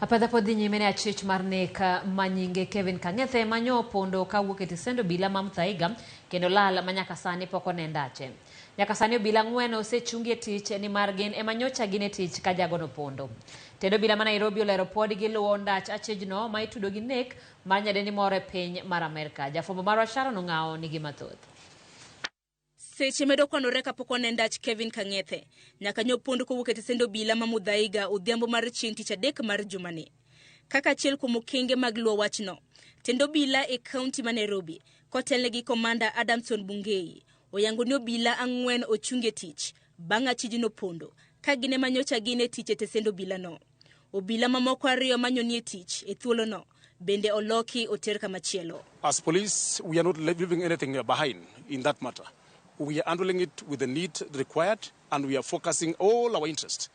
Apedha pod dhi nyime ne achich mar nek ma nyinge Kevin Kang'ethe manyo opondo kawuok e tisend obila ma Muthaiga kendo lal ma nyaka sani pok one ndache. Nyaka sani obila ang'wen osechungi e tich nimar gin ema nyocha gin e tich ka jagono pondo. Tend obila ma Nairobi olero pod giluwo ndach achijno ma itudo gi nek mar nyadendi moro e piny mar Amerka. Jafwambo marwa Sharon Ong'awo nigi mathoth. Seche medo kwanore kapok one ndach Kevin Kang'ethe nyaka nyo pondo kowuok e tesend obila ma Muthaiga odhiambo mar chieng' tich adek mar jumani. Kaka achiel kuom okenge mag luwo wachno, tend obila e kaunti ma Nairobi kotelne gi Komanda Adamson Bungei oyango ni obila ang'wen ochung e tich bang' achijno pondo ka gin ema nyocha gin e tich e tesend obilano. Obila mamoko ariyo manyo nie tich e thuolono bende oloki oter kamachielo. As police, we are not leaving anything behind in that matter. We are handling it with the need required, and we are focusing all our interest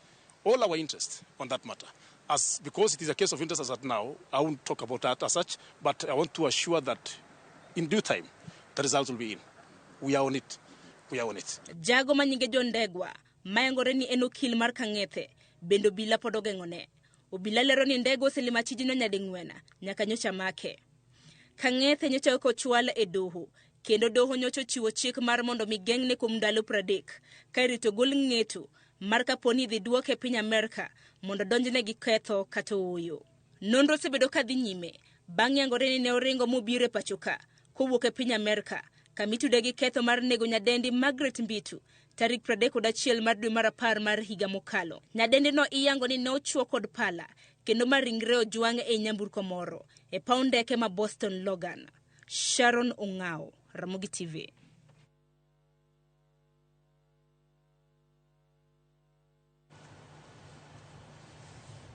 on that matter. As because it is a case of interest as at now, I won't talk about that as such, but I want to assure that in due time, the results will be in. We are on it. We are on it. Jago ma nyinge John Ndegwa mayangore ni en okil mar Kang'ethe bende obila pod ogeng'one. Obila lero ni Ndegwa oselimo achijno nyading'wen nyaka nyocha make. Kang'ethe nyocha ok ochwal e doho kendo doho nyocha ochiwo chik mar mondo mi geng'ne kuom ndalo 30 ka irito gol ng'eto mar kapo ni idhi duoke e piny Amerka mondo donjne gi ketho kata ooyo. Nonro osebedo ka dhi nyime bang' yangore ni ne oringo mobiro e pacho ka kowuok e piny Amerka kamitude gi ketho mar nego nyadendi Margaret Mbitu tarik 31 mar dwe mar 10 mar higa mokalo. Nyadendino iyango ni ne ochwo kod pala kendo ma ringre ojwang' e nyamburko moro e paw ndeke ma Boston Logan. Sharon Ong'ao, Ramogi TV.